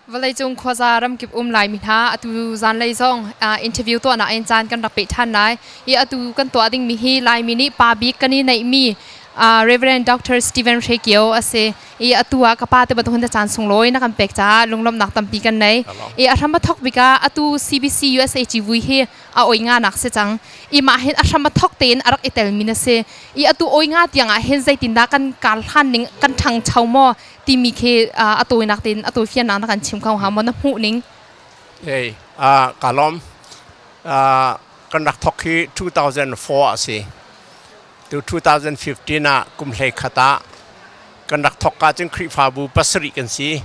Vawleicung khuaza ramkip um Laimi hna atu zanlei zong interview tuahnak in caan kan rak peh ṭhan lai. I atu kan tuah dingmi hi Laimi nih pa bik kan i neihmi Reverend Dr. Stephen Hre Kio a si. I atu ah ka pa te bantuk hin caan sunglawi na kan pek caah lunglawmhnak tampi kan nei. I a hram a thawk bik ah atu CBC USA civui hi a oi nga nak si cang. I mah hin a hram a thawk tein a rak i telmi na si. I atu oi nga tiang ah hin zeitindah kan kar hlan ning kan ṭhangcho maw timi khi a tawinak tein a tawifiannak na kan chim kho hnga maw na hmuh ning? Hey, ka lawm. Kan rak thawk hi 2004 a si. Tu 2015 ah kum hlei khat ah kan rak thawk ka cun Khrihfabu pasarih kan si.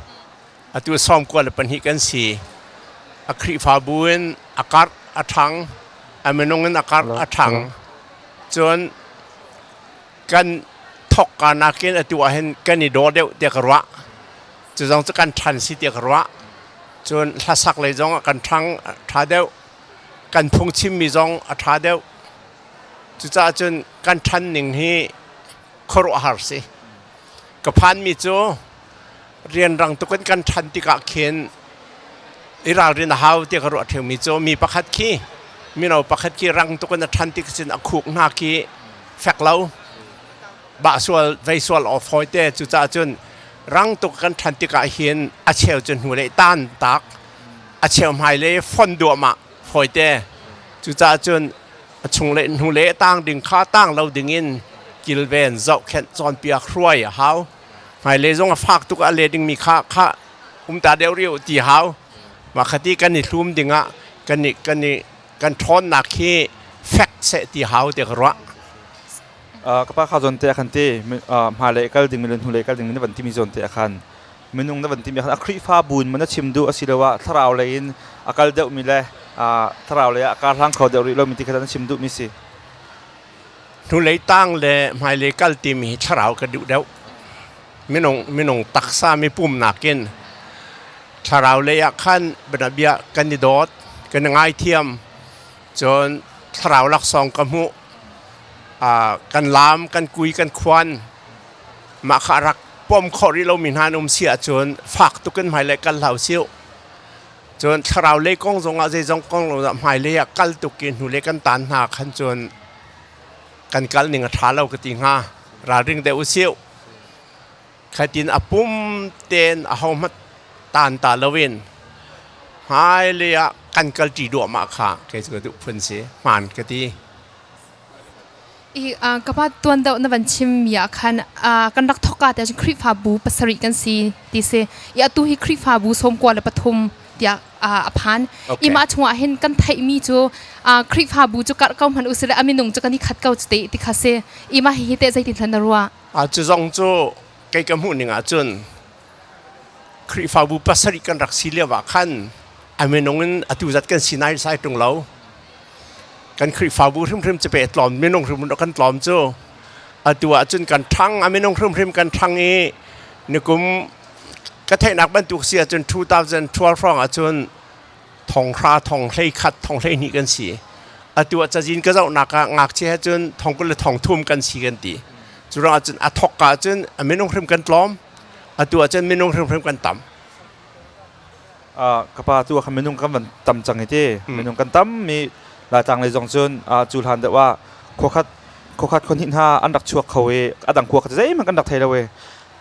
Atu 92 kan si. A Khrihfabu in a karh a ṭhang, a minung in a karh a ṭhang. Cun kan thawkka nakin atu ahhin kan i daw deuh tiah ka ruah. Cu zong cu kan ṭhan si tiah ka ruah. Cun hlasak lei zong ah kan ṭhang ṭha deuh. Kan phungchimmi zong a ṭha deuh. Cucaah cun kan ṭhan ning hi khuaruahhar si. Ka phanmi cu rianrang tuk in kan ṭhan tikah khin i ralrin a hau tiah ka ruah ṭheumi cu mi pakhat khi mino pakhat khi rang tuk in a ṭhan tik cun a khuk hna khi fek lo bah sual vei sual aw fawi te. Cucaah cun rang tuk kan ṭhan tikah hin a cheu cu hnulei tan tak, a cheu hmailei fon duahmah fawi te. Cucaah cun a chung le hnulei tang ding kha tang lo ding in kilven, zohkhenh, cawnpiak, hruai a hau. Hmailei zong a fak tuk a le dingmi kha kha um ta deuh riu ti hau. Mah khati kan i hlum dingah kan i kan i kan ṭhawnnak hi fek seh ti hau ti ka ruah. Ka pa, kha zawn te ah khan te hmailei kal ding mi le hnulei kal ding mi na van timi zawn te ah khan minung na van timi khan a Khrihfabu in man na chim duh asiloah thlarau lei in a kal deuh mi le thlarau lei ah a kar hlang kho deuh rih lo mi ti kha na chim duh mi si? Hnulei tang le hmailei kal timi hi thlarau ka duh deuh. Minung taksa mipum nakin thlarau lei ah khan bianabia kan i dawt, kan i ngaithiam, cun thlarau laksawng ka hmuh, kan laam, kan kui, kan khuan. Mah kha rak pom khawh rih lomi hna an um si ahcun fak tuk in hmailei kal hlah usih. Cun thlarau lei kong zongah, zeizong kong lo hmailei ah kal tuk i hnulei kan tan hna khan cun kan kal ning a ṭha lo ka ti hnga. Ralring deuh usih. Khatin a pum tein a hohmanh tan ta loin hmailei ah kan kal ṭi duahmah kha kei cu ka duh phun si, hmaan ka ti. I ka pa, tuan deuh na van chim mi ah khan kan rak thawk ka te cun Khrihfabu pasarih kan si ti si i atu hi Khrihfabu 93 tiah a phan. I mah chungah hin kan theih mi cu Khrihfabu cu karh ko hmanh usile a minung cu kan i khat ko cu te ti kha si. I mah hihi teh zeitin hlan na ruah? Cu zong cu kei ka hmuh ning ah cun Khrihfabu pasarih kan rak si lio ah khan a minung in atu zat kan si nai sai ṭung lo. Kan Khrihfabu hrimhrim cu pe tlawm, minung hrimhrim kan tlawm cu. Atu ah cun kan ṭhang, a minung hrimhrim kan ṭhang i nikum ka theihnak bantuk si ahcun 2012 hrawng ahcun 10,000, 11,000, 12,000 kan si. Atu ah cazin ka zohnak ah ngakchia he cun 20,000 le 30,000 kan si kan ti. Cu ruangah cun a thawk ka ahcun a minung hrim kan tlawm. Atu ahcun minung hrimhrim kan tam. Ka pa, tu ah khan minung kan van tam cang i ti. Minung kan tam mi Laitlang lei zong cun cu hlan deuh ah khuakhat khuakhat khuahnih hna an rak chuak kho i a dang khua kha zeihmanh kan rak thei lo i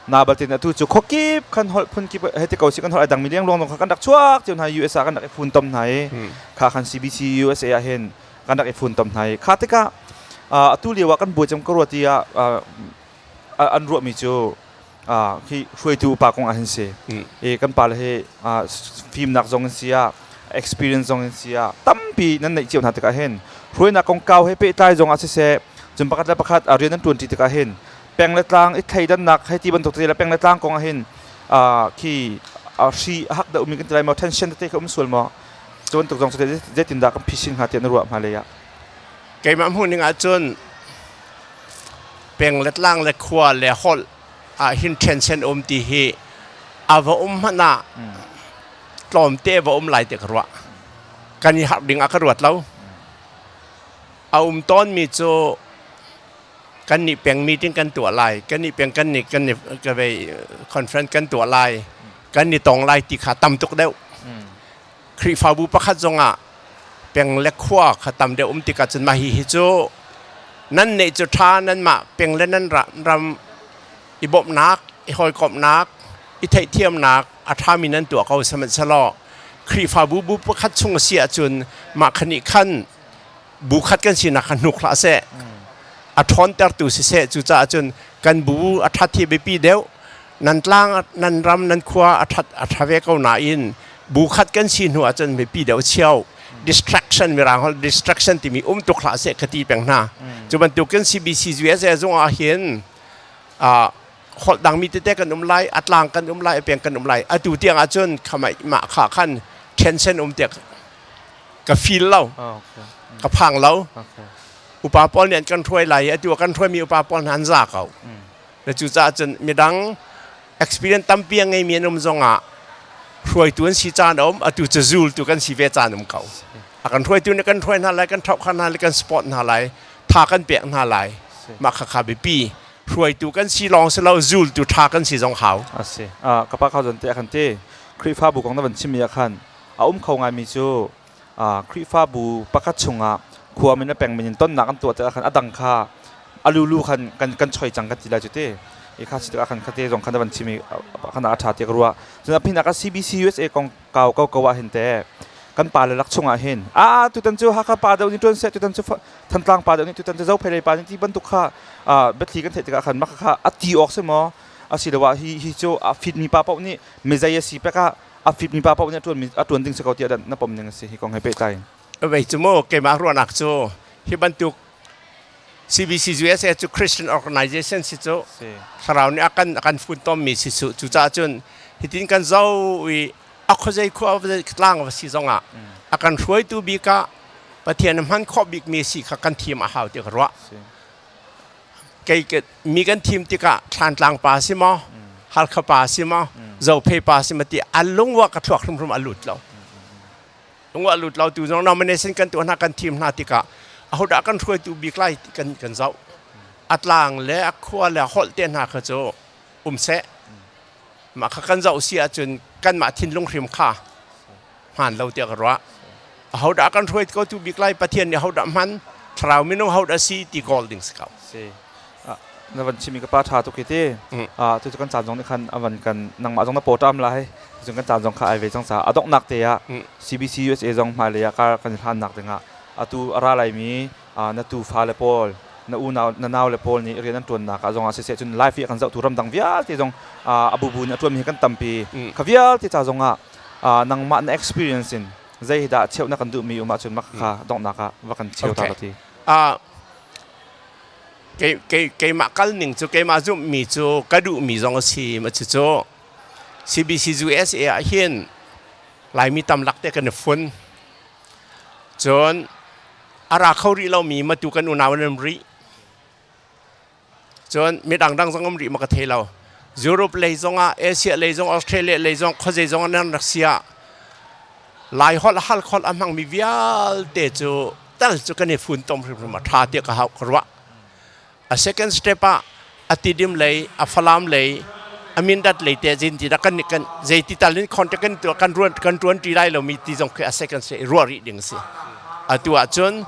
na baltin atu cu khuakip khan holh phun kip he ti ko si kan holh ai dang mi liangluang zong kha kan rak chuak cio hna. USA kan rak i fun tom hna i kha khan CBC USA ah hin kan rak i fun tom hna i kha tikah atu lio ah kan buai cem ka ruat i an ruahmi cu khi hruaitu upa kong ah hin si i kan pale hi fimnak zong in si ah, experience zong in si ah tampi nan neih cio hna tikah hin hruainak kongkau he pehtlai zong ah siseh, cun pakhat le pakhat rian nan ṭuanṭi tikah hin peng le tlang i thleidannak hei ti bantuk te le peng le tlang kong ah hin khi hri a hak deuhmi kan ti lai maw, tension tete kha um sual maw, cu bantuk zong zeitindah kan phisin hnga tiah na ruah hmailei ah? Keimah hmuh ning ahcun peng le tlang le khua le holh ah hin ṭhensen um ti hi a va um hmanh ah tlawmte va um lai ti ka ruah. Kan i harh ding ah ka ruat lo. A um tawnmi cu kan nih peng meeting kan tuah lai, kan nih peng kan nih kan nih ka vei conference kan tuah lai. Kan i tong lai ti kha tam tuk deuh. Khrihfabu pakhat zongah peng le khua kha tam deuh um tikah cun mah hi hi cu nan neih cu ṭha, nanmah peng le nan ram i bawmhnak, i hawikomhnak, i theihthiamnak a ṭhami nan tuah ko. Sihmanhsehlaw Khrihfabu bu pakhat chung a si ahcun mah kha nih khan bu khat kan sinak kha hnuk hlah seh, a ṭhawntertu siseh. Cucaah cun kan bu a ṭhat hi biapi deuh. Nan tlang, nan ram, nan khua a ṭhat a ṭha ve ko nain bu khat kan si hnu ahcun biapi deuh chio. Distraction, mirang holh distraction timi um tuk hlah seh ka ti peng hna. Cu bantukin CBC USA zung ah hin holh dangmi tete kan um lai, a tlang kan um lai, a peng kan um lai. Atu tiang ahcun khamai mah kha khan tension um tiak ka feel lo, ka phang lo. Upa pawl nih an kan hruai lai i atu a kan hruaimi upa pawl hna an za ko. Na cucaah cun midang experience tampi a ngeimi an um zongah hruaitu an si caan a um, atu cu zultu kan si ve caan um ko. A kan hruaitu nih kan hruai hna lai, kan ṭhoh hna lai, kan support hna lai, tha kan pek hna lai. Mah khakha biapi. Hruaitu kan si lawng si lo, zultu ṭha kan si zong hau. A si. Ka pa kha zon te a kan ti. Khrihfabu kong na van chimmi ah khan a um kho ngaimi cu Khrihfabu pakhat chungah khua min le peng min in tonnak an tuah tikah khan a dang kha a lulu khan kan kan choi cang kan ti lai cu ti. I kha si tikah khan khate zong khan na van chim i khan a ṭha ti ka ruah. Cun a phinak ah CBC USA kong kau ko ko ah hin te kan pa le lak chungah hin a tutan cu Hakha pa deuh nih ṭuan seh, tutan cu Thantlang pa deuh nih, tutan cu Zophei lei pa nih ti bantuk kha biathli kan theih tikah khan mah kha a ti awk si maw, asiloah hi hi cu a fitmi pa paoh nih mizei a si pek ah a fitmi pa paoh nih a ṭuan a ṭuan ding si ko tiah na pom ning a si, hi kong he pehtlai in? Vei cu mu, keimah ruahnak cu hi bantuk CBC USA cu Christian organization si cu, thlarau nih a kan funtommi si su. Cucaah cun hitin kan zo i a khuazei khua tlang va si zongah a kan hruaitu bik ah Pathian hman khawh bikmi si kha kan thim a hau ti ka ruah. Kei mi kan thim tikah Thlantlang pa si maw, Halkha pa si maw, Zophei pa si maw ti a lungwa ka thluak hrimhrim a lut lo. Lungwa a lut lo. Tu zong nomination kan tuah hna, kan thim hna tikah ahodah kan hruaitu bik lai ti kan kan zoh. A tlang le a khua le holh te hna kha cu um seh. Mah kha kan zoh si ahcun kanmah thinlung hrim kha hmaan lo tiah ka ruah. Ahodah kan hruai ko tu bik lai, Pathian nih ahodah hman, thlarau minung ahodah si ti kawl ding si ko. Si. Na van chimi ka pa tha tuk hi ti. Tu cu kan caan zong nih khan avan kan nangmah zong na pawṭam lai. Cun kan caan zong kha ai ve cang caah a donghnak te ah CBC USA zong hmailei ah kar kan i hlannak dingah atu a ra laimi na tufa le pawl, na unau, na nau le pawl nih rian an ṭuannak ah zongah siseh, cun live i a kan zohtu ramdang vialte zong a bubu nih a ṭuanmi hi kan tampi, kha vialte ca zongah nangmah na experience in zei dah cheuh na kan duhmi um ahcun mah kha donghnak ah va kan cheu ta ti. Keimah kal ning cu, keimah zumhmi cu, ka duhmi zong a si ma cu CBC USA ah hin Laimi tam lak te kan i fun. Cun a ra kho rih lomi matu kan unau an um rih. Cun midang dang zong um rih ma ka thei lo. Europe lei zongah, Asia lei zong, Australia lei zong, khuazei zong an rak si ah Lai holh, hal holh a hmangmi vialte cu tal cu kan i funtom hrimhrim a ṭha tiah ka hau ka ruah. A second step ah a Tidim lei, a Falam lei, a Mindat lei te zin ti dah kan kan zeiti tal in contact kan tuah, kan ruan kan ṭuan ṭi lai lomi ti zong khi a second step ruah rih ding a si. Atu ahcun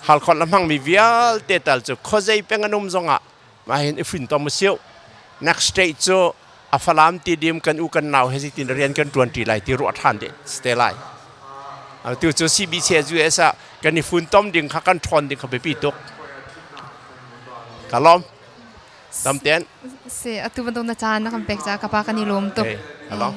halkhawt la hmangmi vialte tal cu khuazei peng an um zongah mah hin i funtom usih. Next state cu a Falam Tidim kan u kan nau he zeitin rian kan ṭuan ṭi lai ti ruah ṭhan ding si te lai. Atu cu CBC US ah kan i funtom ding kha, kan ṭhawn ding kha biapi tuk. Ka lawm. Dam ten. Si, atu bantuk na caan na kan pek caah ka pa kan i lawm tuk. Okay, ka lawm.